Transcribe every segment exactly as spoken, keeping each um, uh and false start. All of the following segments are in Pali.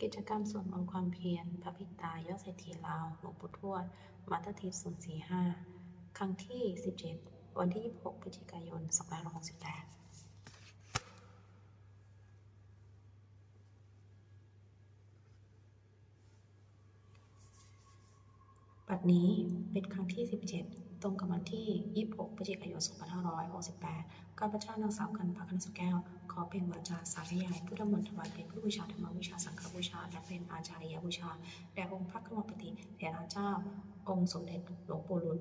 กิจกรรมสวดมนต์ความเพียร พระปิดตายอดเศรษฐีลาว หลวงปู่ทวด มัตตทิพย์ ศูนย์สี่ห้า ครั้งที่ สิบเจ็ด วันที่ ยี่สิบหก พฤศจิกายน สองพันห้าร้อยหกสิบแปด บัดนี้เป็นครั้งที่ สิบเจ็ด ตรงกับวันที่ ยี่สิบหก พฤศจิกายน สองพันห้าร้อยหกสิบแปด ข้าพเจ้านางสาวกัน พักคณะสุแก้ว ขอเปล่งวาจาสาธยายพุทธมนต์ถวายเป็นพุทธบูชา ธรรมบูชา สังฆบูชา และเป็นอาจาริยบูชา แด่องค์พระควัมปติเถระเจ้า องค์สมเด็จหลวงปู่ลุน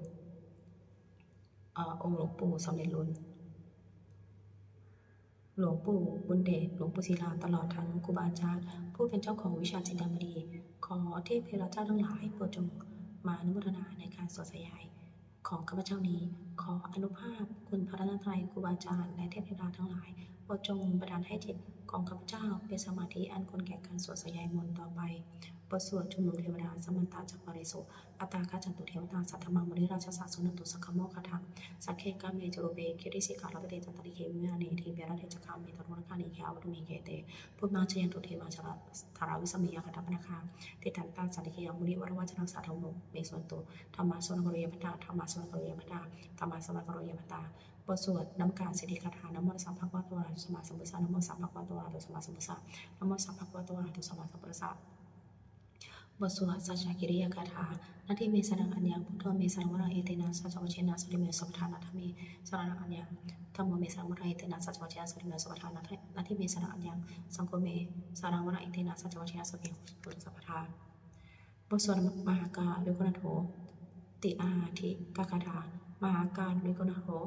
เอ่อ องค์หลวงปู่สมเด็จลุน หลวงปู่บุญเดช หลวงปู่ศิลา ตลอดทั้งครูบาอาจารย์ ผู้เป็นเจ้าของวิชาจินดามณี ขอเทพเทวาเจ้าทั้งหลายโปรดจงมาอนุโมทนาในการสวดสาธยายของข้าพเจ้านี้ ขออานุภาพคุณพระรัตนตรัย ครูบาอาจารย์ และเทพเทวาทั้งหลาย โปรดจงบันดาลให้จิตของข้าพเจ้าเป็นสมาธิอันควรแก่การสวดสาธยายมนต์ต่อไป บทสวดชุมนุมเทวดา Samantā cakkavāḷesu atrāgacchantu devatā, saddhammaṃ munirājassa suṇantu saggamokkhadaṃ. Sagge kāme ca rūpe girisikharataṭe cantalikkhe vimāne, dīpe raṭṭhe ca gāme taruvanagahane gehavatthumhi khette, bhummā cāyantu devā jalathalavisame yakkhagandhabbanāgā, tiṭṭhantā santike yaṃ munivaravacanaṃ sādhavo me suṇantu. Dhammassavanakālo ayam bhadantā, dhammassavanakālo ayam bhadantā, dhammassavanakālo ayam bhadantā. บทสวดนมการสิทธิคาถา Namo tassa bhagavato arahato sammāsambuddhassa. Namo tassa bhagavato arahato sammāsambuddhassa. Namo tassa bhagavato arahato sammāsambuddhassa. บทสวดสัจจกิริยาคาถา Natthi me saraṇaṃ aññaṃ, buddho me saraṇaṃ varaṃ, etena saccavajjena sotthi me suvatthā. Natthi me saraṇaṃ aññaṃ, dhammo me saraṇaṃ varaṃ, etena saccavajjena sotthi me suvatthā. Natthi, natthi me saraṇaṃ aññaṃ, saṅgho me saraṇaṃ varaṃ, etena saccavajjena sotthi me suvatthā. บทสวดมหาการุณิโกนาโถติอาทิกคาถา Mahākāruṇiko nātho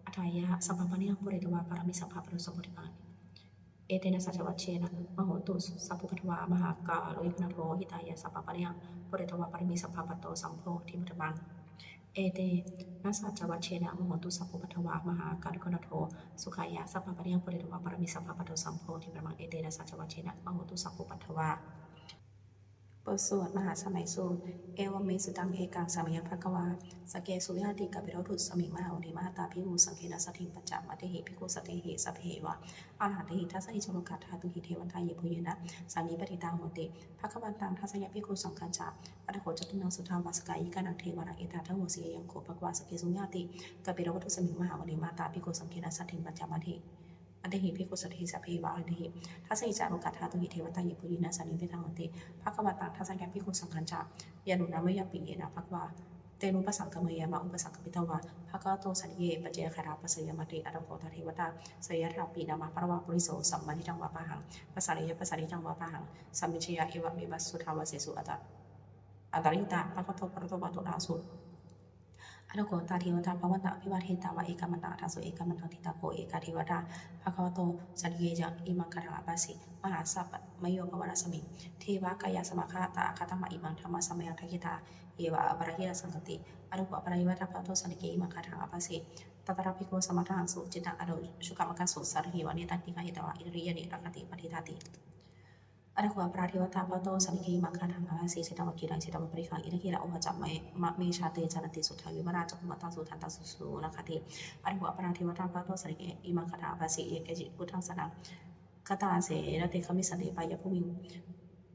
atthāya sabbapāṇinaṃ, pūretvā pāramī sabbā patto sambodhimuttamaṃ. Etena saccavajjena mā hontu sabbupaddavā, mahākāruṇiko nātho hitāya sabbapāṇinaṃ, pūretvā pāramī sabbā patto sambodhimuttamaṃ. Etena saccavajjena mā hontu sabbupaddavā, mahākāruṇiko nātho sukhāya sabbapāṇinaṃ, pūretvā pāramī sabbā patto sambodhimuttamaṃ. Etena saccavajjena mā hontu sabbupaddavā. บทสวดมหาสมัยสูตร Evaṃ me sutaṃ. Ekaṃ samayaṃ bhagavā sakkesu viharati kapilavatthusmiṃ mahāvane mahatā bhikkhusaṅghena saddhiṃ pañcamattehi bhikkhusatehi sabbeheva arahantehi. Dasahi ca lokadhātūhi devatā yebhuyyena sannipatitā honti bhagavantaṃ dassanāya bhikkhusaṅghañca. Atha kho catunnaṃ suddhāvāsakāyikānaṃ devānaṃ etadahosi: Ayaṃ kho bhagavā sakkesu viharati kapilavatthusmiṃ mahāvane mahatā bhikkhusaṅghena saddhiṃ pañcamattehi attehi bhikkhusatehi sabbeheva arahantehi. Dasahi ca lokadhātūhi devatā yebhuyyena sannipatitā honti bhagavantaṃ dassanāya bhikkhusaṅghañca. Yannūna mayampi yena bhagavā tenupasaṅkameyyāma, upasaṅkamitvā bhagavato santike paccekagāthā bhāseyyāmāti. Atha kho tā devatā seyyathāpi nāma balavā puriso sammiñjitaṃ vā bāhaṃ pasāreyya, pasāritaṃ vā bāhaṃ sammiñjeyya, evameva suddhāvāsesu antarahitā bhagavato purato pāturahaṃsu. Atha kho tā devatā bhagavantaṃ abhivādetvā ekamantaṃ aṭṭhaṃsu. Ekamantaṃ ṭhitā kho ekā devatā bhagavato santike imaṃ gāthaṃ abhāsi: Mahāsamayo pavanasmiṃ, devakāyā samāgatā; āgatamha imaṃ dhammasamayaṃ, dakkhitāyeva aparājitasaṅ- ghanti. Atha kho aparā devatā bhagavato santike imaṃ gāthaṃ abhāsi: Tatra bhikkhavo samādahaṃsu, cittaṃ attano ujukamakaṃsu; sārathīva nettāni gahetvā, indriyāni rakkhanti paṇḍitāti. Atha kho aparā devatā bhagavato santike imaṃ gāthaṃ abhāsi: Chetvā khīlaṃ chetvā palighaṃ, indakhīlaṃ ūhacca manejā; te caranti suddhā vimalā, cakkhumatā sudantā susunāgāti. Atha kho aparā devatā bhagavato santike imaṃ gāthaṃ abhāsi: Ye keci buddhaṃ saraṇaṃ gatāse, na te gamissanti pāpabhūmiṃ;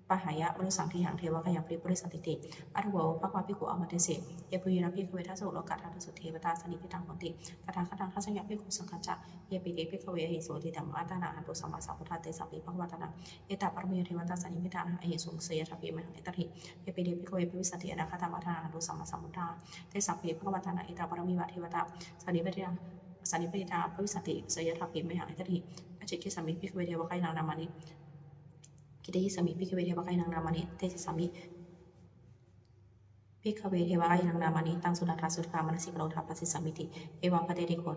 pahāya mānusaṃ dehaṃ, devakāyaṃ paripūressantīti. Atha kho bhagavā bhikkhū āmantesi: Yebhuyyena bhikkhave dasasu lokadhātūsu devatā sannipatitā honti tathāgataṃ dassanāya bhikkhusaṅghañca. Yepi te bhikkhave ahesuṃ atītamanubrūhato sammāsambuddhā, tesampi bhagavantānaṃ etaparamāyuṃ devatā sannipatitā ahesuṃ, seyyathāpi mayhaṃ etarahi. Yepi te bhikkhave bhavissanti anāgatamanubrūhato sammāsambuddhā, tesampi bhagavantānaṃ etaparamāyuṃ devatā sannipatitā, sannipatitā bhavissanti, seyyathāpi mayhaṃ etarahi. Ācikkhissāmi bhikkhave devakāyānaṃ nāmāni. Kittayissāmi bhikkhave devakāyānaṃ nāmāni. Desissāmi bhikkhave devakāyānaṃ nāmāni. Taṃ suṇātha sādhukaṃ manasikarotha bhāsissāmīti. Evaṃ bhanteti kho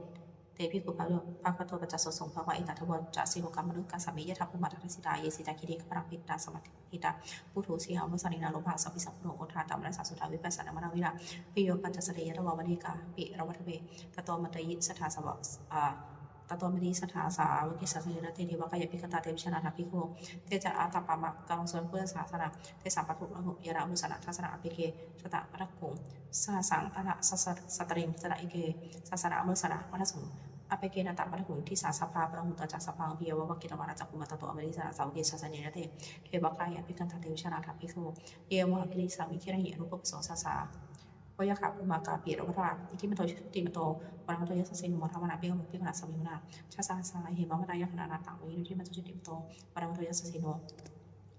te bhikkhū bhagavato paccassosuṃ. Bhagavā etadavoca: Silokamanukassāmi, yattha bhummā tadassitā; ye sitā girigabbharaṃ, pahitattā samāhitā. Puthū sīhāva sallīnā, lomahaṃsābhisambhuno; odātamanasā suddhā, vippasannamanāvilā. Bhiyyo pañcasate ñatvā, vane kāpilavatthave; tato āmantayi satthā, sāva-, ā, tato āmantayi satthā, sāvake sāsane rate. Devakāyā abhikkantā, te vijānātha bhikkhavo; te ca ātappamakaruṃ, sutvā buddhassa sāsanaṃ. Tesampāturahu ñāṇaṃ, amanussāna dassanaṃ; appeke satamaddakkhuṃ, sahassaṃ atha sattariṃ. Sataṃ eke sahassānaṃ, amanussānamaddasuṃ; appeke nātā paṭhaguṃ disā sabbā, pahutā ca sabbaṃ abhiññāya, vavakkhitvāna cakkhumā tato āmantayi satthā sāvake sāsane rate. Devakāyā abhikkantā te vijānātha bhikkhavo, ye vohaṃ girisikharataṭe sabbapāṇino. Veyyākaraṇapupphanibhāsino yāmā, dakkhemoghataraṭṭhako, iddhimanto jutimanto vaṇṇavanto yasassino, modamānā abhikkāmuṃ bhikkhūnaṃ samitiṃ vanaṃ. Chasahassā hemavatā yākkhā nānattavaṇṇino, iddhimanto jutimanto vaṇṇavanto yasassino,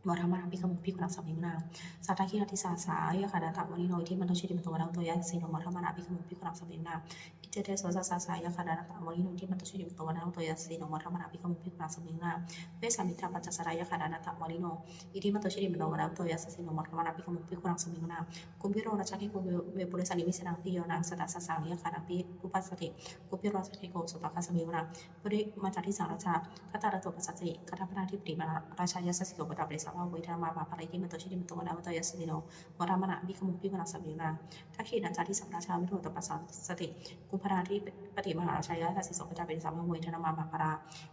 modamānā abhikkāmuṃ bhikkhūnaṃ samitiṃ vanaṃ. Sātāgirā tisahassā yākkhā nānattavaṇṇino, iddhimanto jutimanto vaṇṇavanto yasassino, modamānā abhikkāmuṃ bhikkhūnaṃ samitiṃ vanaṃ. Iccete soḷasasahassā yākkhā nānattavaṇṇino, iddhimanto jutimanto vaṇṇavanto yasassino, modamānā abhikkāmuṃ bhikkhūnaṃ samitiṃ vanaṃ. Vessāmittā pañcasatā yākkhā nānattavaṇṇino, iddhimanto jutimanto vaṇṇavanto yasassino, modamānā abhikkāmuṃ bhikkhūnaṃ samitiṃ vanaṃ. Kumbhīro rājagahiko vepullassa nivesanaṃ, bhiyyo naṃ satasahassaṃ yākkhānaṃ payirupāsati, kumbhīro rājagahiko sopāga samitiṃ vanaṃ. Purimañca disaṃ rājā dhataraṭṭho pasāsati, gandhabbānaṃ ādhipati mahārājā yasassi so, puttāpi tassa bahavo indanāmā mahabbalā, iddhimanto jutimanto vaṇṇavanto yasassino, modamānā abhikkāmuṃ bhikkhūnaṃ samitiṃ vanaṃ. Dakkhiṇañca disaṃ rājā virūḷho tappasāsati, kumbhaṇḍānaṃ ādhipati mahārājā yasassi so, puttāpi tassa bahavo indanāmā mahabbalā,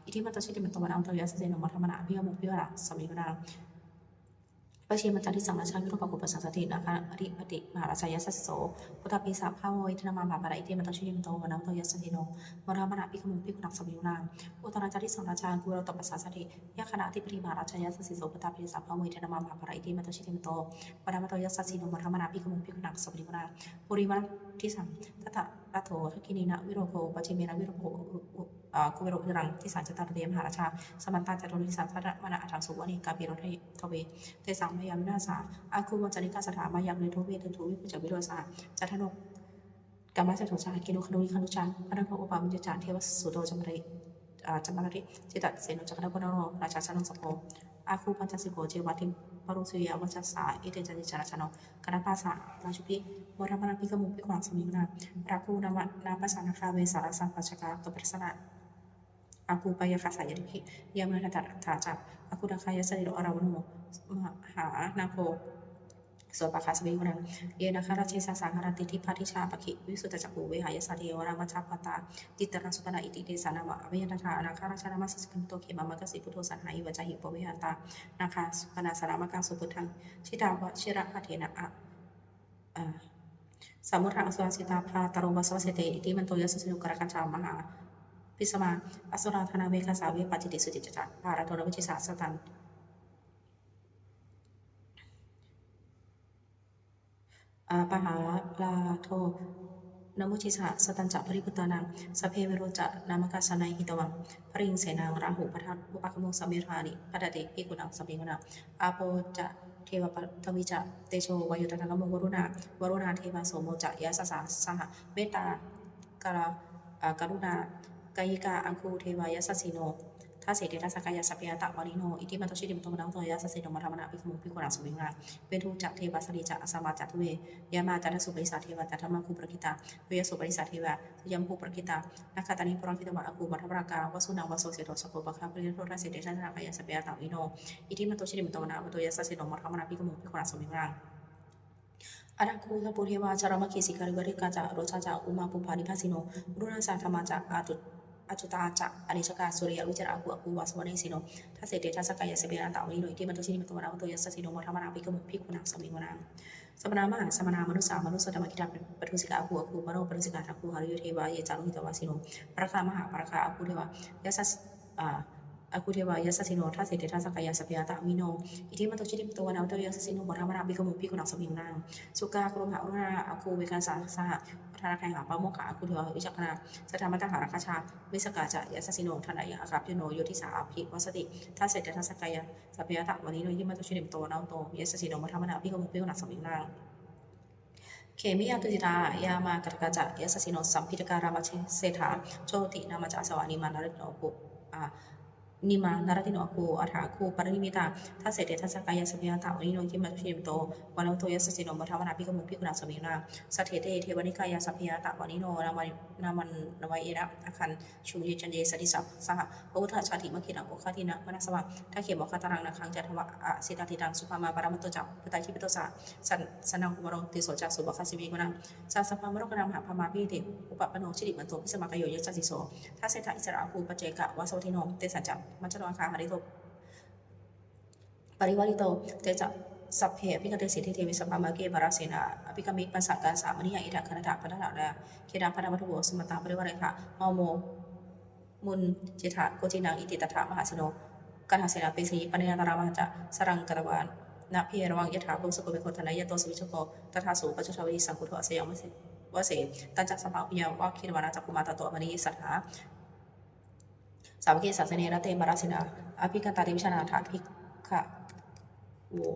iddhimanto jutimanto vaṇṇavanto yasassino, modamānā abhikkāmuṃ bhikkhūnaṃ samitiṃ vanaṃ. Pacchimañca disaṃ rājā virūpakkho pasāsati, nāgānaṃ ādhipati mahārājā yasassi so, puttāpi tassa bahavo indanāmā mahabbalā, iddhimanto jutimanto vaṇṇavanto yasassino, modamānā abhikkāmuṃ bhikkhūnaṃ samitiṃ vanaṃ. Uttarañca disaṃ rājā kuvero tappasāsati, yakkhānaṃ ādhipati mahārājā yasassi so, puttāpi tassa bahavo indanāmā mahabbalā, iddhimanto jutimanto vaṇṇavanto yasassino, modamānā abhikkāmuṃ bhikkhūnaṃ samitiṃ vanaṃ. Purimaṃ disaṃ dhataraṭṭho dakkhiṇena virūḷho, pacchimena virūpakkho kuvero uttaraṃ disaṃ. Cattāro te mahārājā samantā caturo disā, daddallamānā aṭṭhaṃsu vane kāpilavatthave. Tesaṃ māyāvino dāsā āgū vañcanikā saṭhā, māyā kuṭeṇḍu veṭeṇḍu viṭū ca viṭuṭo saha. Candano kāmaseṭṭho ca kinnughaṇḍu nighaṇḍu ca, panādo opamañño ca devasūto camāli. Camāli. Cittaseno ca gandhabbo naḷo rājā janosabho, āgū pañcasikho ceva timbarū suriyavaccasā. Ete caññe ca rājāno gandhabbā saha rājubhi, modamānā abhikkāmuṃ bhikkhūnaṃ samitiṃ vanaṃ. Rāhubhaddamānā passa nāgā vesālā sahabhajjhakā, kapilavatthave āgū pāyāgā saha ñātibhi. Yāmunā dhataraṭṭhā ca āgū nāgā yasassino, erāvaṇo mahānāgo sopāga samitiṃ vanaṃ. Ye nāgarāje sahasā haranti, dibbā dijā pakkhi visuddhacakkhū, vehāyasā te vanamajjhapattā, citrā supaṇṇā iti tesa nāmaṃ. Abhayantadā nāgarājānamāsi, supaṇṇato khemamakāsi buddho, saṇhāhi vācāhi upavhayantā nāgā supaṇṇā saraṇamakaṃsu buddhaṃ. Jitā vajirahatthena samuddaṃ asurā sitā, bhātaro vāsavassete iddhimanto yasassino, kālakañjā mahābhismā asurā dānaveghasā, vepacitti sucitti ca pahārādo namucī saha. Sataṃ pahārādo namucī saha. Satañca baliputtānaṃ sabbe verocanāmakā, sannayhitvā baliṃ senaṃ rāhubhaddamupāgamuṃ, samuddaṃ atikkammeti bhikkhūnaṃ samitiṃ vanaṃ. Āpo ca devā paṭhavī ca tejo vāyo tadāgamuṃ, varuṇā vāruṇā devā somo ca yasasā saha. Mettākaruṇā kāyikā āgū devā yasassino, dasete dasadhā kāyā sabbehātapaṇṇino, iddhimanto jutimanto vaṇṇavanto yasassino, modamānā abhikkāmuṃ bhikkhūnaṃ samitiṃ vanaṃ. Veṇḍū ca devā sahalī ca asamā ca duve yamā, candassūpanisā devā candamāgū purakkhitā, suriyassūpanisā devā suriyammāgū purakkhitā, nakkhattāni purakkhitvā āgū mahānāgā, vasūnaṃ vāsavo seṭṭho sakkopāga purindado, dasete dasadhā kāyā sabbehātapaṇṇino, iddhimanto jutimanto vaṇṇavanto yasassino, modamānā abhikkāmuṃ bhikkhūnaṃ samitiṃ vanaṃ. Athāgū sahabhū devā jalamaggisikhāriva, diṭṭhikā ca rojā ca ummāpupphanibhāsino, varuṇā sahadhammā ca accutā ca anejakā, sūleyyarucirā āgū āgū vāsavanesino, dasete dasadhā kāyā sabbehātapaṇṇino, iddhimanto jutimanto vaṇṇavanto yasassino, modamānā abhikkāmuṃ bhikkhūnaṃ samitiṃ vanaṃ. Samānā mahāsamānā mānusā mānusuttamā, khiḍḍāpadūsikā āgū āgū manopadūsikā, athāgū harayo devā ye ca lohitavāsino, pāragā mahāpāragā āgū devā yasassino, āgū devā yasassino, dasete dasadhā kāyā sabbehātapaṇṇino, iddhimanto jutimanto vaṇṇavanto yasassino, modamānā abhikkāmuṃ bhikkhūnaṃ samitiṃ vanaṃ. Sukkā karumhā aruṇā āgū veghanasā saha, odātagayhā pāmokkhā āgū devā vicakkhaṇā, sadāmattā hāragajā ca missakā ca yasassino, thanayaṃ āga pajjunno yo disā abhivassati, dasete dasadhā kāyā sabbehātapaṇṇino, iddhimanto jutimanto vaṇṇavanto yasassino, modamānā abhikkāmuṃ bhikkhūnaṃ samitiṃ vanaṃ. Khemiyā tusitā yāmā kaṭṭhakā ca yasassino, lambitakā lāmaseṭṭhā jotināmā ca āsavā, nimmānaratino āgū, nimmānaratino āgū athāgū paranimmitā, dasete dasadhā kāyā sabbehātapaṇṇino, iddhimanto jutimanto vaṇṇavanto yasassino, modamānā abhikkāmuṃ bhikkhūnaṃ samitiṃ vanaṃ. Saṭṭhete devanikāyā sabbehātapaṇṇino, nāmanvayena āgañchuṃ ye caññe sadisā saha, pavutthajātimakkhilaṃ oghatiṇṇamanāsavaṃ, dakkhemoghataraṃ nāgaṃ candaṃva asitātitaṃ, subrahmā paramatto ca puttā iddhimato saha, sanaṅkumāro tisso ca sopāga samitiṃ vanaṃ. Sahassabrahmalokānaṃ mahābrahmābhitiṭṭhati, upapanno jutimanto bhismākāyo yasassi so, dasettha issarā āgū paccekavasavattino, tesañca majjhato āga hārito parivārito. Te ca sabbe abhikkante sainde deve sabrahmake, mārasenā abhikkāmi, passa kaṇhassa hanaṃ yānīdha, gandhabbānaṃ āga hārito, khīṇabhāgavata manojo, samantā parivāretha, bhaddamokkhadātā muñcittha koci naṃ iti. Tattha mahāseno kaṇhasenaṃ pesayi paṇṇitānaṃ rāmā ca saraṃ katvāna bheravaṃ. Yathā pāvussako megho thanayanto savijjuko, tadā so paccudāvatti saṅkuddho asayaṃvase. Tañca sabbaṃ abhiññāya vavakkhitvāna cakkhumā, tato āmantayi satthā sāvake sāsane rate. Mārasenā abhikkantā te vijānātha bhikkhavo.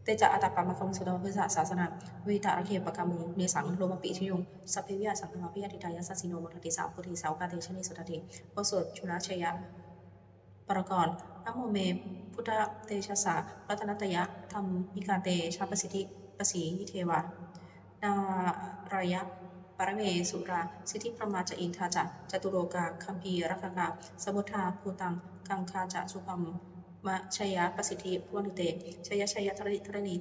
Te ca ātappamakaruṃ sutvā buddhassa sāsanaṃ, vītarāgehi pakkāmuṃ nesaṃ lomampi iñjayuṃ. Sabbe vijitasaṅgāmā bhayātītā yasassino, modanti saha bhūtehi sāvakā te janesutāti. บทสวดจุลชัยปกรณ์ Namo me buddhatejasā ratanattayadhammikā tejapasiddhi pasīdevā nārāyaparamesurā siddhibrahmā ca indā ca catulokā gambhīrakkhakā samuddā bhūtaṃ gaṅgā ca subrahmajayapasiddhi bhavantu te. Jaya jaya dharaṇi dharaṇī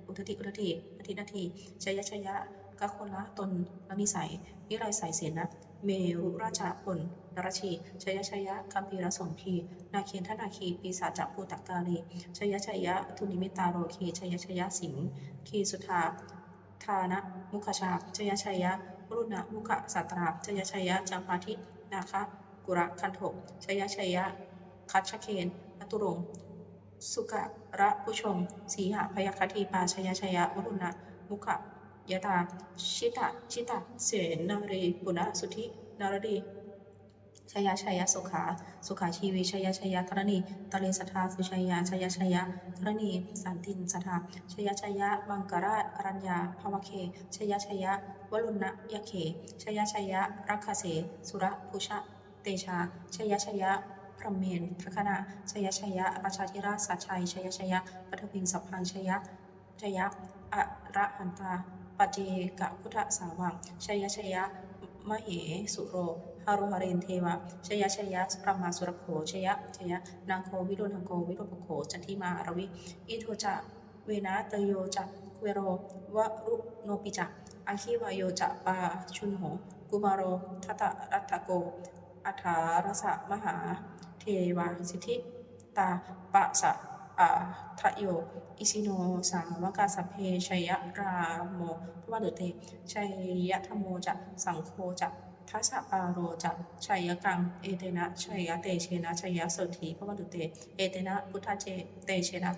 udadhi udadhī nadi nadī, jaya jaya gagonlatonlanisai niraisaisenna merurājabalanarajī, jaya jaya gambhīrasombhī nāgendanāgī pisācabhūtakālī, jaya jaya dunnimittarogī, jaya jaya siṅgīsudhā dānamukhajā, jaya jaya varuṇṇamukhasātrā, jaya jaya campādināgakulagantho, jaya jaya gajjagennaturaṅga sukarabbhujaṅga sīhabyagghadīpā, jaya jaya varuṇṇamukhayātrā, jita jita senārī punasuddhi naradī, jaya jaya sukhā sukhā jīvī, jaya jaya dharaṇītale sadā sujayā, jaya jaya dharaṇī santin sadā, jaya jaya maṅkararājaṃ bhavagge, jaya jaya varuṇṇayakkhe, jaya jaya rakkhase surabhujatejā, jaya jaya brahmendagaṇā, jaya jaya rājādhirāja sājjai, jaya jaya paṭhaviṃ sabbaṃ, jaya jaya arahantā paccekabuddhasāvaṃ, jaya jaya mahesuro haro harindevā, jaya jaya brahmā surakkho, jaya jaya nāgo viruḷhako virūpakkho candimā ravi, indo ca venateyyo ca kuvero varuṇopi ca, aggi vāyo ca pājuṇho kumāro dhataraṭṭhako, aṭṭhārasa mahādevā siddhi tāpasa-ādayo, isino sāvakā sabbe jayarāmo bhavantu te. Jayadhammo ca saṅgho ca dasapālo ca jayakaṃ, etena jayatejena jayasotthī bhavantu te. Etena buddhatejena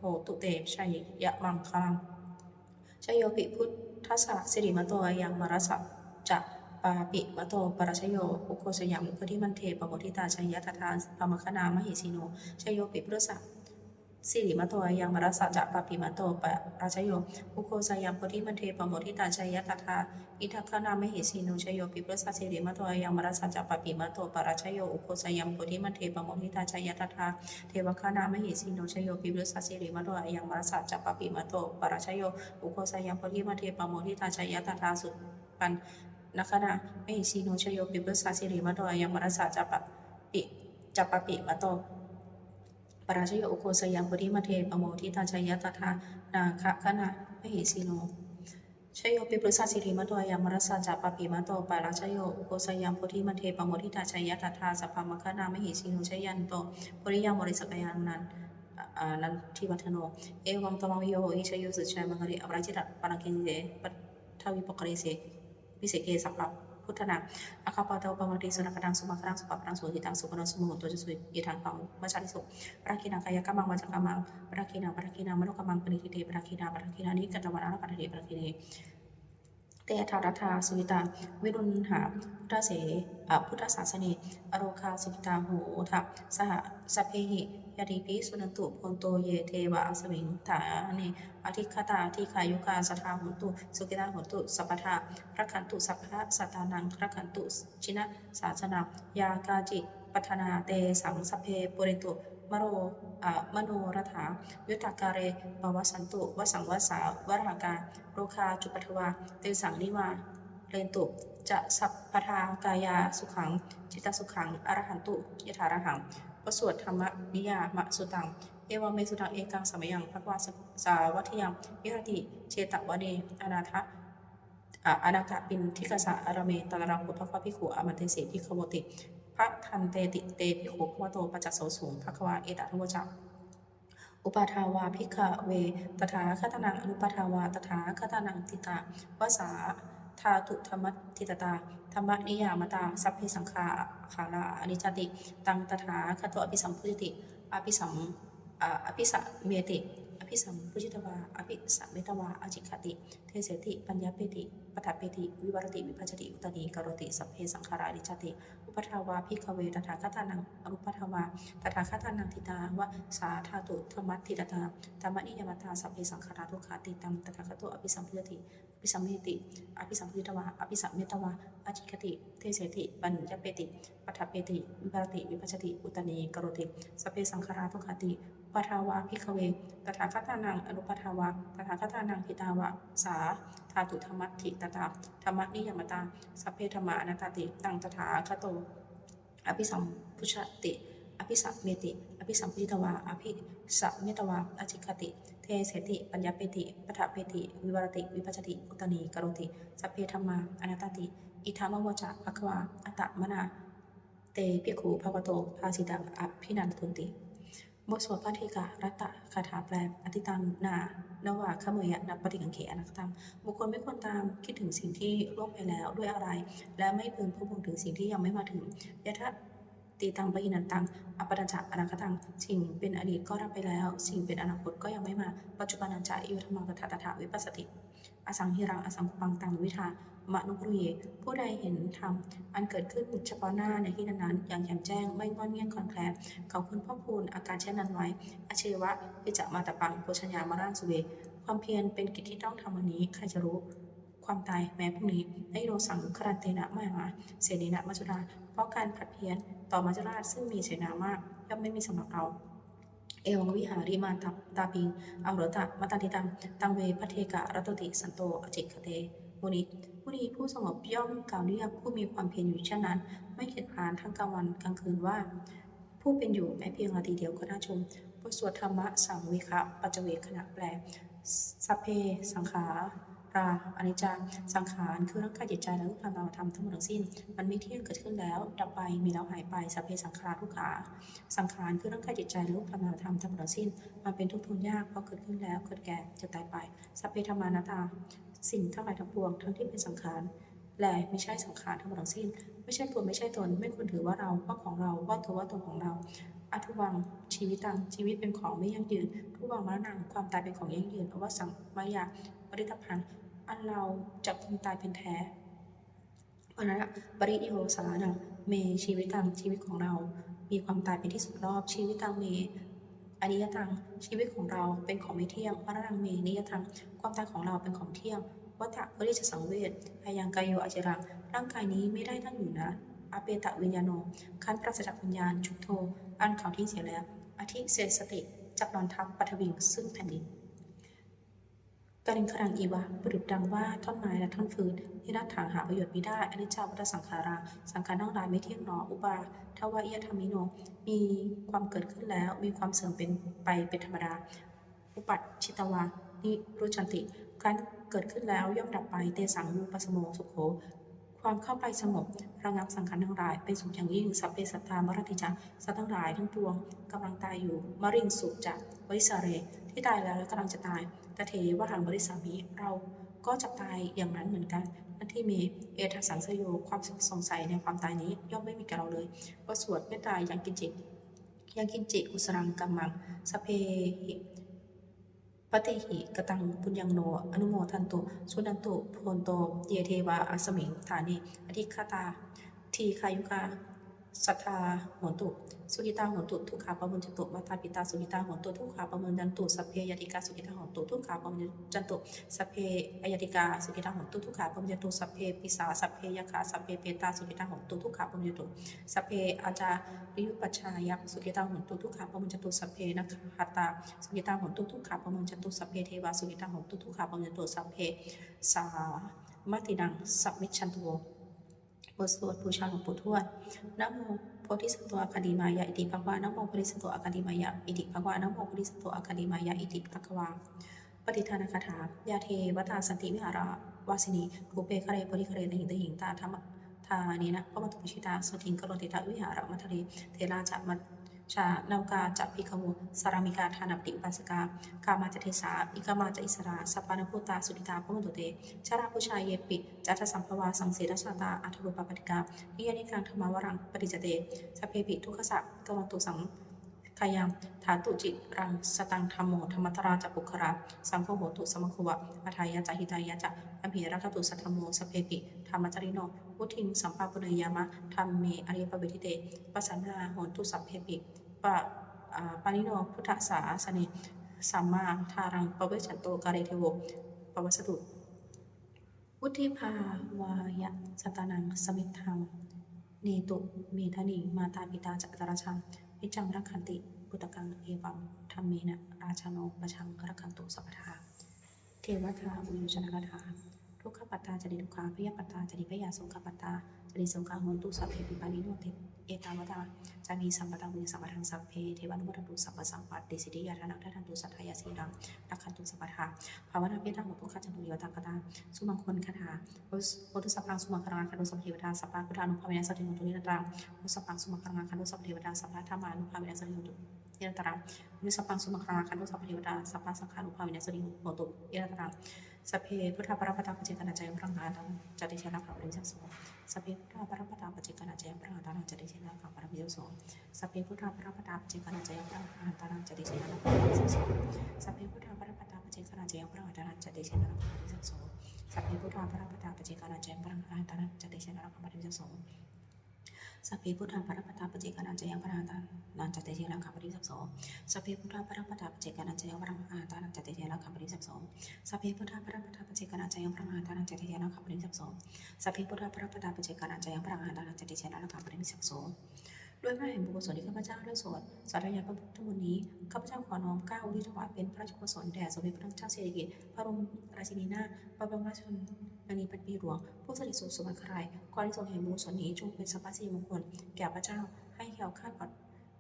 hotu te jayamaṅgalaṃ. Jayopi buddhassa sirīmato ayaṃ, mārassa ca pāpimato parājayo, ugghosayaṃ bodhimaṇḍe pamoditā, jaya tadā brahmagaṇā mahesino. Jayopi buddhassa sirīmato ayaṃ, mārassa ca pāpimato parājayo, ugghosayaṃ bodhimaṇḍe pamoditā, jaya tadā indagaṇā mahesino. Jayopi buddhassa sirīmato ayaṃ, mārassa ca pāpimato parājayo, ugghosayaṃ bodhimaṇḍe pamoditā, jaya tadā devagaṇā mahesino. Jayopi buddhassa sirīmato ayaṃ, mārassa ca pāpimato parājayo, ugghosayaṃ bodhimaṇḍe pamoditā, jaya tadā supaṇṇagaṇā mahesino. Jayopi buddhassa sirīmato ayaṃ, mārassa ca pāpi ca pāpimato parājayo, ugghosayaṃ bodhimaṇḍe pamoditā, jaya tadā nāgagaṇā mahesino. Jayopi buddhassa sirīmato ayaṃ, mārassa ca pāpimato parājayo, ugghosayaṃ bodhimaṇḍe pamoditā, jaya tadā brahmagaṇā mahesino. Jayanto bodhiyā mūle sakyānaṃ nandivaḍḍhano, evaṃ tvaṃ vijayo hohi jayassu jayamaṅgale, aparājitapallaṅke sīse paṭhavipokkhare abhiseke sabbabuddhānaṃ, aggappatto pamodati. Sunakkhattaṃ sumaṅgalaṃ supabhātaṃ suhuṭṭhitaṃ, sukhaṇo sumuhutto ca suyiṭṭhaṃ brahmacārisu. Padakkhiṇaṃ kāyakammaṃ vācākammaṃ padakkhiṇaṃ, padakkhiṇaṃ manokammaṃ paṇidhī te padakkhiṇā, padakkhiṇāni katvāna labhantatthe padakkhiṇe. Te atthaladdhā sukhitā viruḷhā buddhase, a, buddhasāsane, arogā sukhitā hotha saha sabbehi ñātibhi. Suṇantu bhonto ye devā asmiṃ ṭhāne adhigatā, dīghāyukā sadā hontu, sukhitā hontu sabbadā, rakkhantu sabbasattānaṃ, rakkhantu jinasāsanaṃ, yā kāci patthanā tesaṃ sabbe pūrentu maro, a, manorathā. Yuttakāle pavassantu vassaṃ vassā valāhakā, rogā cupaddavā tesaṃ nivārentu ca sabbadā, kāyāsukhaṃ cittasukhaṃ arahantu yathārahaṃ. บทสวด Dhammaniyāmasuttaṃ. Evaṃ me sutaṃ. Ekaṃ samayaṃ bhagavā sa- sāvatthiyaṃ viharati jetavane anātha a- anāthapiṇḍikassa ārāme. Tatra kho bhagavā bhikkhū āmantesi bhikkhavoti. Bhadanteti te bhikkhū bhagavato paccassosuṃ. Bhagavā etadavoca: Uppādā vā bhikkhave tathāgatānaṃ anuppādā vā tathāgatānaṃ, ṭhitā va sā dhātudhammatiṭṭhata dhammaniyāmatā, sabbe saṅkhārā aniccāti. Taṃ tathāgato abhisambujjhati, abhisam a- abhisameti, abhisambujjhitvā abhisametvā ācikkhati deseti paññapeti paṭṭhapeti vivarati vibhajati uttānīkaroti, sabbe saṅkhārā aniccāti. Uppādā vā bhikkhave tathāgatānaṃ anuppādā vā tathāgatānaṃ ṭhitā va sā dhātudhammatiṭṭhatā dhammaniyāmatā, sabbe saṅkhārā dukkhāti. Taṃ tathāgato abhisambujjhati, abhisameti, abhisambujjhitvā abhisametvā ācikkhati deseti paññapeti paṭṭhapeti vivarati vibhajati uttānīkaroti, sabbe saṅkhārā dukkhāti. Uppādā vā bhikkhave tathāgatānaṃ anuppādā vā tathāgatānaṃ ṭhitā va sā dhātudhammatiṭṭhatā dhammaniyāmatā, sabbe dhammā anattāti. Taṃ tathāgato abhisambujjhati, abhisameti, abhisambujjhitvā abhisametvā ācikkhati deseti paññapeti paṭṭhapeti vivarati vibhajati uttānīkaroti, sabbe dhammā anattāti. Idamavoca bhagavā. Attamanā te bhikkhū bhagavato bhāsitaṃ abhinandunti. บทสวดภัทเทกรัตตคาถาแปล Atītaṃ nānvāgameyya nappaṭikaṅkhe anāgataṃ. บุคคลไม่ควรตามคิดถึงสิ่งที่ล่วงไปแล้วด้วยอาลัย และไม่พึงพะวงถึงสิ่งที่ยังไม่มาถึง Yadatītaṃ pahīnantaṃ appattañca anāgataṃ. สิ่งเป็นอดีตก็ละไปแล้ว สิ่งเป็นอนาคตก็ยังไม่มา Paccuppannañca yo dhammaṃ tattha tattha vipassati, asaṃhiraṃ asaṅkuppaṃ taṃ viddhā manubrūhaye. ผู้ใดเห็นธรรมอันเกิดขึ้นเฉพาะหน้าในที่นั้นๆ อย่างแจ่มแจ้ง ไม่ง่อนแง่นคลอนแคลน เขาควรพอกพูนอาการเช่นนั้นไว้ Ajjeva kiccamātappaṃ ko jaññā maraṇaṃ suve. ความเพียรเป็นกิจที่ต้องทำวันนี้ ใครจะรู้ความตายแม้พรุ่งนี้ Na hi no saṅgarantena mahāsenena maccunā. เพราะการผัดเพี้ยนต่อมัจจุราชซึ่งมีเสนามาก ย่อมไม่มีสำหรับเรา Evaṃvihārimātāpiṃ ahorattamatanditaṃ, taṃ ve bhaddekarattoti santo ācikkhate muni. มุนีผู้สงบย่อมกล่าวเรียกผู้มีความเพียรอยู่เช่นนั้น ไม่เกียจคร้านทั้งกลางวันกลางคืนว่า ผู้เป็นอยู่แม้เพียงราตรีเดียวก็น่าชม บทสวดธรรมสังเวคปัจจเวกขณะแปล Sabbe saṅkhārā aniccā. สังขารคือร่างกายจิตใจและรูปธรรมนามธรรมทั้งหมดทั้งสิ้น มันไม่เที่ยง เกิดขึ้นแล้วดับไป มีแล้วหายไป Sabbe saṅkhārā dukkhā. สังขารคือร่างกายจิตใจและรูปธรรมนามธรรมทั้งหมดทั้งสิ้น มันเป็นทุกข์ทนยาก เพราะเกิดขึ้นแล้ว เกิดแก่ เจ็บ ตายไป Sabbe dhammā anattā. สิ่งทั้งหลายทั้งปวง ทั้งที่เป็นสังขารและไม่ใช่สังขารทั้งหมดทั้งสิ้น ไม่ใช่ตัว ไม่ใช่ตน ไม่ควรถือว่าเรา ว่าของเรา ว่าตัว ว่าตนของเรา Adhuvaṃ jīvitaṃ. ชีวิตเป็นของไม่ยั่งยืน Dhuvaṃ maraṇaṃ. ความตายเป็นของยั่งยืน Avassaṃ mayā maritabbaṃ. อันเราจะพึงตายเป็นแท้ Maraṇapariyosānaṃ me jīvitaṃ. ชีวิตของเรามีความตายเป็นที่สุดรอบ Jīvitaṃ me aniyataṃ. ชีวิตของเราเป็นของไม่เที่ยง Maraṇaṃ me niyataṃ. ความตายของเราเป็นของเที่ยง Vata, ควรที่จะสังเวช Ayaṃ kāyo aciraṃ. ร่างกายนี้ไม่ได้ตั้งอยู่นาน Apetaviññāṇo, ครั้นปราศจากวิญญาณ Chuḍḍho, อันเขาทิ้งเสียแล้ว Adhisessati, จักนอนทับ Paṭhaviṃ, ซึ่งแผ่นดิน Kaliṅgaraṃ iva, ประดุจดังว่าท่อนไม้และท่อนฟืน Niratthaṃ, หาประโยชน์มิได้ Aniccā vata saṅkhārā. สังขารทั้งหลายไม่เที่ยงหนอ Uppādavayadhammino, มีความเกิดขึ้นแล้ว มีความเสื่อมเป็นไปเป็นธรรมดา Uppajjitvā nirujjhanti, ครั้นเกิดขึ้นแล้วย่อมดับไป Tesaṃ vūpasamo sukho, ความเข้าไปสงบระงับสังขารทั้งหลายเป็นสุขอย่างยิ่ง Sabbe sattā maranti ca, สัตว์ทั้งหลายทั้งปวงกำลังตายอยู่ Mariṃsu ca marissare, ที่ตายแล้วและกำลังจะตาย Tathevāhaṃ marissāmi, เราก็จะตายอย่างนั้นเหมือนกัน Natthi me ettha saṃsayo, ความสงสัยในความตายนี้ย่อมไม่มีแก่เราเลย บทสวดเมตตา Yaṅkiñci, yaṅkiñci kusalaṃ kammaṃ, sabbehi patehi kataṃ puññaṃ no anumodantu, suṇantu bhonto ye devā asmiṃ ṭhāne adhigatā, dīghāyukā sadā hontu, sukhitā hontu, dukkhā pamuñcantu. Mātā pitā sukhitā hontu, dukkhā pamuñcantu. Sabbe ñātikā sukhitā hontu, dukkhā pamuñcantu. Sabbe aññātikā sukhitā hontu, dukkhā pamuñcantu. Sabbe pisā, sabbe yakkhā, sabbe petā sukhitā hontu, dukkhā pamuñcantu. Sabbe ācariyupajjhāyā sukhitā hontu, dukkhā pamuñcantu. Sabbe nakkhattā sukhitā hontu, dukkhā pamuñcantu. Sabbe devā sukhitā hontu, dukkhā pamuñcantu. Sabbe sampattīnaṃ samijjhantu. บทสวดบูชาหลวงปู่ทวด Namo bodhisatto āgantimāya iti bhagavā. Namo bodhisatto āgantimāya iti bhagavā. Namo bodhisatto āgantimāya iti bhagavā. Pattidānagāthā. Yā devatā santi vihāravāsinī, thūpe ghare bodhighare tahiṃ tahiṃ, tā dhammadānena bhavantu pūjitā, sotthiṃ karontedha vihāramaṇḍale. Therā ca ma- Navakā ca bhikkhavo, sārāmikā dānapatī upāsakā, gāmā ca desā, nigamā ca issarā, sappāṇabhūtā sukhitā bhavantu te. Jalābujā yepi ca aṇḍasambhavā, saṃsedajātā athavopapātikā, niyyānikaṃ dhammavaraṃ paṭicca te, sabbepi dukkhassa karontu saṅkhayaṃ. Ṭhātu ciraṃ sataṃ dhammo, dhammaddharā ca puggalā, saṅgho hotu samaggo va, atthāya ca hitāya ca. Amhe rakkhatu saddhammo, sabbepi dhammacārino, vuḍḍhiṃ sampāpuṇeyyāma, dhamme ariyappavedite. Pasannā hontu sabbepi pa- ā, pāṇino buddhasāsane, sammā dhāraṃ pavecchanto kāle devo pavassatu. Vuḍḍhibhāvāya sattānaṃ samiddhaṃ netu medaniṃ, mātā pitā ca atrajaṃ niccaṃ rakkhanti puttakaṃ, evaṃ dhammena rājāno pajaṃ rakkhantu sabbadā. Devatāuyyojanagāthā. Dukkhappattā ca niddukkhā, bhayappattā ca nibbhayā, sokappattā ca nissokā, hontu sabbepi pāṇino. Ettāvatā ca amhehi sambhataṃ puññasampadaṃ, sabbe devānumodantu sabbasampattisiddhiyā. Dānaṃ dadantu saddhāya, sīlaṃ rakkhantu sabbadā, bhāvanābhiratā hontu, gacchantu devatāgatā. Sumaṅgalagāthā. Bhavatu sabbaṃ sumaṅgalaṃ, rakkhantu sabbadevatā, sabbabuddhānubhāvena sotthī hontu nirantaraṃ. Bhavatu sabbaṃ sumaṅgalaṃ, rakkhantu sabbadevatā, sabbadhammānubhāvena sotthī hontu nirantaraṃ. Bhavatu sabbaṃ sumaṅgalaṃ, rakkhantu sabbadevatā, sabbasaṅghānubhāvena sotthī hontu nirantaraṃ. Sabbe buddhā balappattā, paccekānañca yaṃ balaṃ, arahantānañca tejena, rakkhaṃ bandhāmi sabbaso. Sabbe buddhā balappattā, paccekānañca yaṃ balaṃ, arahantānañca tejena, rakkhaṃ bandhāmi sabbaso. Sabbe buddhā balappattā, paccekānañca yaṃ balaṃ, arahantānañca tejena, rakkhaṃ bandhāmi sabbaso. Sabbe buddhā balappattā, paccekānañca yaṃ balaṃ, arahantānañca tejena, rakkhaṃ bandhāmi sabbaso. Sabbe buddhā balappattā, paccekānañca yaṃ balaṃ, arahantānañca tejena, rakkhaṃ bandhāmi sabbaso. Sabbe buddhā balappattā, paccekānañca yaṃ balaṃ, arahantānañca tejena, rakkhaṃ bandhāmi sabbaso. Sabbe buddhā balappattā, paccekānañca yaṃ balaṃ, arahantānañca tejena, rakkhaṃ bandhāmi sabbaso. Sabbe buddhā balappattā, paccekānañca yaṃ balaṃ, arahantānañca tejena, rakkhaṃ bandhāmi sabbaso. Sabbe buddhā balappattā, paccekānañca yaṃ balaṃ, arahantānañca tejena, rakkhaṃ bandhāmi sabbaso. ด้วยพระแห่งบุญกุศลที่ข้าพเจ้าได้สวดสาธยายพระพุทธมนต์นี้ ข้าพเจ้าขอน้อมเกล้าอุทิศถวายเป็นพระราชกุศลแด่สมเด็จพระนางเจ้าสิริกิติ์ พระบรมราชินีนาถ พระบรมราชชนนีพันปีหลวง ผู้เสด็จสู่สวรรคาลัย ขออานิสงส์แห่งบุญกุศลนี้จงเป็นสัพพสิริมงคลแก่ข้าพเจ้า ให้แคล้วคลาดปลอด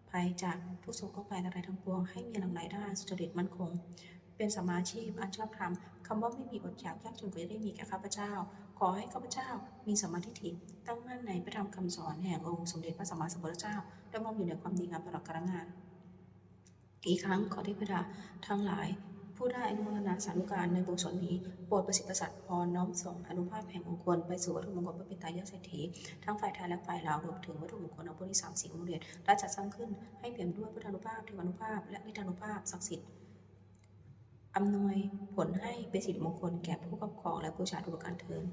ภัยจากทุกข์โศกโรคภัยอันตรายทั้งปวง ให้มีหลั่งไหลได้สุจริตมั่นคง เป็นสัมมาอาชีพอันชอบธรรม คำว่าไม่มีอดอยากยากจนก็จะได้มีแก่ข้าพเจ้า ขอให้ข้าพเจ้ามีสัมมาทิฏฐิ ตั้งมั่นในพระธรรมคำสอนแห่งองค์สมเด็จพระสัมมาสัมพุทธเจ้า ดำรงอยู่ในความดีงามตลอดกาลนาน อีกครั้งขอเทพดาทั้งหลาย ผู้ได้อนุโมทนาสาธุการในบุญกุศลนี้ โปรดประสิทธิ์ประสาทพรน้อมส่งอานุภาพแห่งมงคลไปสู่วัตถุมงคลพระปิดตายอดเศรษฐี ทั้งฝ่ายไทยและฝ่ายลาว รวมถึงวัตถุมงคลอันพุทธศาสนิกมูลเหรียญได้จัดสร้างขึ้น ให้เปี่ยมด้วยพุทธานุภาพ เทวานุภาพ และฤทธานุภาพศักดิ์สิทธิ์ อำนวยผลให้เป็นสิริมงคลแก่ผู้ครอบครองและบูชาทุกประการเทอญ